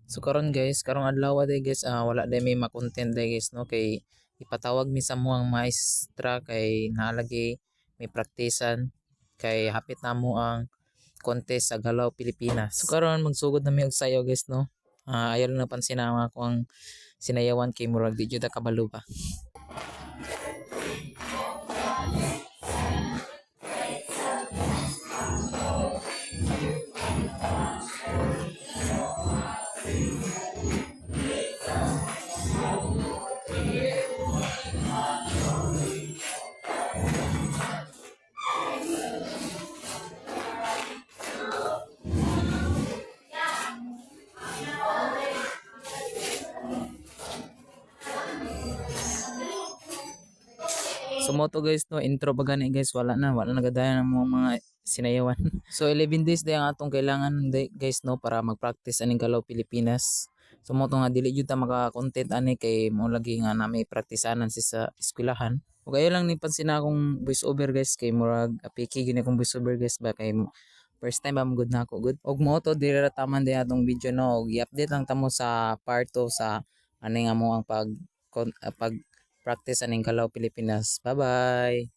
So karon guys, karong adlaw day guys, wala day may ma-content day guys, no, kay ipatawag mi sa among maestra kay naa lagi may praktisan kay hapit namo ang contest sa Galaw Pilipinas. So karon magsugod na mi og sayaw guys, no. Ayaw lang napansin ang akong sinayawan kay murag di jud ta kabalo ba. So mo to guys, no, intro pa gani guys, wala na nagadayon ang mga sinayawan. So 11 days day ang atong kailangan guys, no, para mag-practice aning Galaw Pilipinas. So mo to nga dili jud ta maka-content ani kay mo lagi nga na may praktisanan si sa eskwelahan. Ug ayaw lang ni pansin akong voice over guys kay murag apiki gini akong voice over guys ba kay first time ba gud na ako gud. Og mo to diri ra taman di atong video, no, ug i-update lang tamo sa part 2 sa ani nga mo ang pag practice aning Galaw Pilipinas. Bye bye.